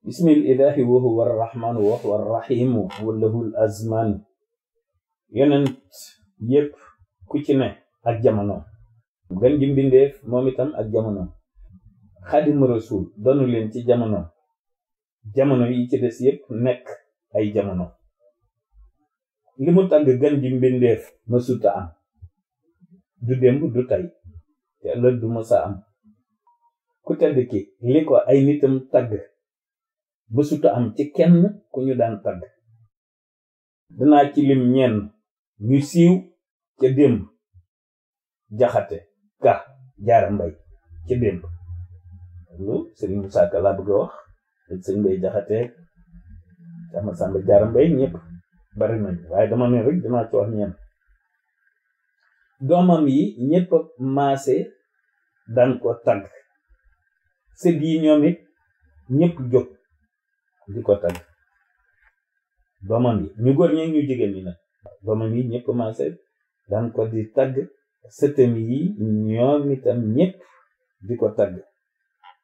bismil ilahi wa huwa arrahmanu wa huwa arrahimu wa lahul azman. yonent yépp ku ci ne ak jamono gën ji mbindeef moom itam ak jamono. xaadimu rasul doonu leen ci jamono yi ci des yépp nekk ay jamono. li mu tagg gën ji mbindeef mësuta am, du démb du tey te ëllëg du mësa am. ku tedd ki li ko ay nitam tagg mësuta am ci kenn ku ñu daan tagg. danaa ci lim ñenn ñu siiw ca démb: jaxate, ka, jaara mbay ca démb. lu Sëriñ Musaa Ka laa bëgg a wax ak sëñ Mbay jaxate sama sàmba jaara mbay ñëpp bari nañ, waaye dama ne rek dinaa ci wax ñenn. doomam yi ñëpp maase daan ko tagg. sët yi ñoom it ñëpp jóg di ko tagg. doomam yi ñu góor ñi ñu jigéen ñi nag doomam yi ñëpp maase daan ko di tagg. sëtam yi ñoom itam ñëpp di ko tagg.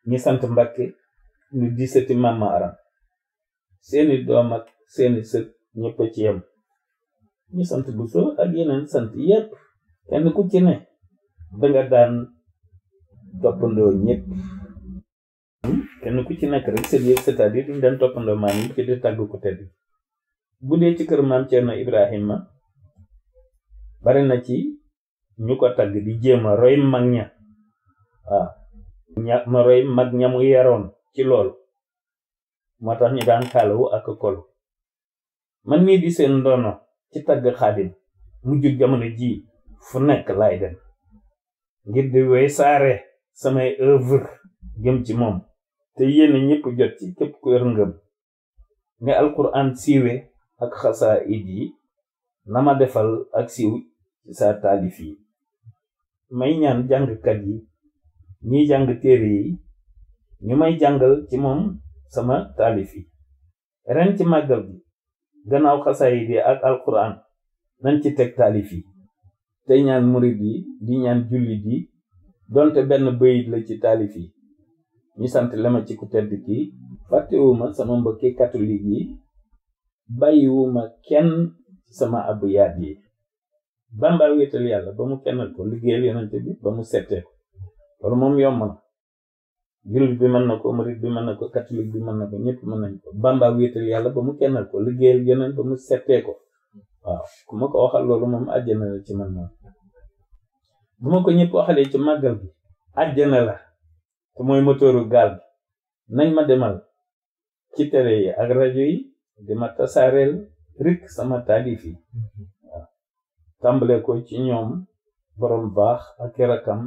ñi sant Mbàkke ñu di sëti Mama Aram, seeni doom ak seeni sët ñëpp ci yem. ñi sant Buso ak yeneen sant yépp kenn ku ci ne danga daan toppandoo ñëpp. kenn ku ci nekk rek sët yi c'est-à-dire duñ daan toppandoo maam yi ci di tagg ku tedd. bu dee ci kër maam Cerno Ibrahima bari na ci ñu ko tagg di jéem a roy mag ña. waaw ma roy mag ña mu yaroon ci loolu moo tax ñu daan kaalawu ak kolu. man mii di seen ndono ci tagg Xaadim mujjul jamono ji fu nekk laay dem ngir di wey saare samay œuvre jëm ci moom te yéen ñëpp jot ci képp ku yor ngëm. ne alquran siiwe ak Xassaïd yi na ma defal ak siiw ci sa taalif yi. may ñaan jàngkat yi ñiy jàng téere yi ñu may jàngal ci moom sama taalif yi. ren ci màggal bi gannaaw Xassaïd yi ak alquran nañ ci teg taalif yi. tey ñaan murid yi di ñaan jullit yi donte benn bayit la ci taalif yi. ñu sant lema ci ku tedd ki. fàttewuma sama mbokki catholique yi, bàyyiwuma kenn ci sama abiyaat yi. Bamba wéetal yàlla ba mu kennal ko, liggéeyal yonente bi ba mu settee ko. loolu moom yomb na. jullit bi mën na ko, murid bi mën na ko, catholique bi mën na ko, ñëpp mën nañ ko. Bamba wéetal yàlla ba mu kennal ko, liggéeyal yonent ba mu settee ko. waaw ku ma ko waxal loolu moom àjjana la ci man moom. bu ma ko ñëpp waxalee ci màggal bi àjjana la te mooy motooru gaal bi. nañ ma demal ci télé yi ak rajo yi di ma tasaareel rik sama taalif yi. waaw tàmbale ko ci ñoom borom baax ak rakam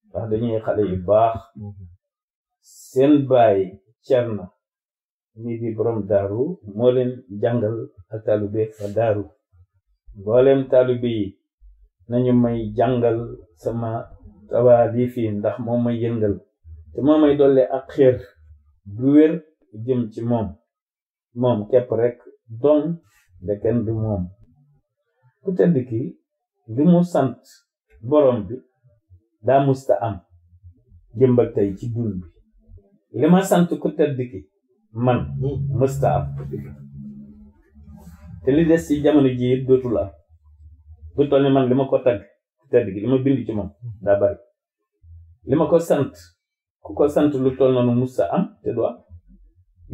ndax dañuy xale yu baax. seen baay Cerno ñi di borom daaru moo leen jàngal ak taalube fa daaru. mbooleem taalube yi nañu may jàngal sama taalif yi ndax moom may yëngal te moo may dolle ak xeer bu wér jëm ci moom képp rek don de kenn du moom. ku tedd ki li mu sant borom bi daa musta am jëmbal tey ci dun bi. li ma sant ku tedd ki man musta am te li des ci jamono ji dootul am. du toll ni man li ma ko tagg ku tedd ki li ma bind ci moom daa bari. li ma ko sant ku ko sant lu toll noonu musta am te du am.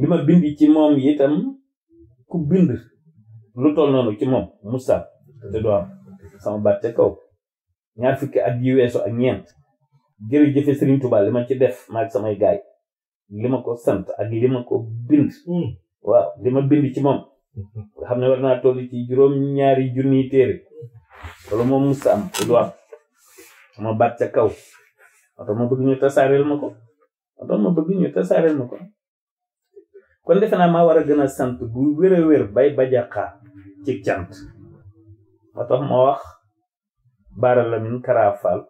li ma bind ci moom itam ku bind lu toll noonu ci moom musta am te du am. sama baat ca kaw ñaar fukki at yi weesu ak ñeent jërëjëfe Sëriñ Tuubaa li ma ci def maag samay gaay li ma ko sant ak li ma ko bind. waaw li ma bind ci moom nga xam ne war naa toll ci juróom-ñaari junniy téere loolu moom musta am te du am. sama baat ca kaw oto ma bëgg ñu tasaareel ma ko. kon defe naa maa war a gën a sant bu wér a wér bay bajaxaa ci cant. moo tax ma wax Baara Lamin Karaafal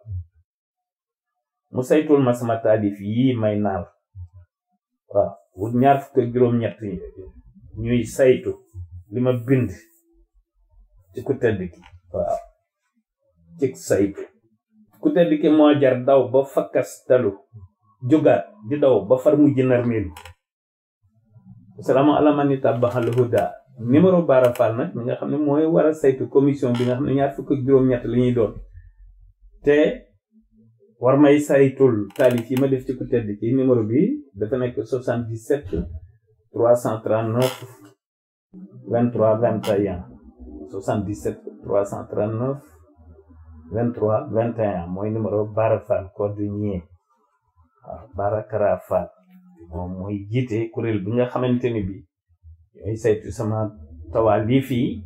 mu saytul ma sama taalif yii may naal. waaw wut ñaar fukk ak juróom-ñett ñuy saytu li ma bind ci ku tedd ki. waaw ci saytu ku tedd ki moo jar daw ba fakkas talu jógaat di daw ba far mujj narmeelu salaamu ala man ittabaal huda numéro Bara Fall nag mi nga xam ne mooy war a saytu commission bi nga xam ne 23 la ñuy doon te war may saytul taalif yi ma def ci ku tedd ci numéro bi dafa nekk 77 339 23 21 77 339 23 21 mooy numéro Bara Fall cordonnier waaw Bara Kara Fall moom mooy jiite kuréel bi nga xamante ni bi ñooy saytu sama tawaalif yi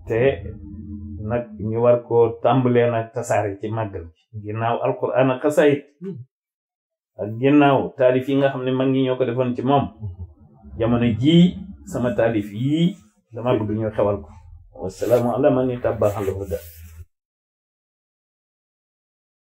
te nag ñu war ko tàmbalee nag tasaare ci màggal ginnaaw alquran ak xasaayid ak ginnaaw taalif yi nga xam ne mag ñi ñoo ko defoon ci moom jamono jii sama taalif yii dama bëgg ñu xewal ko wassalaamu ala man ittabaal huda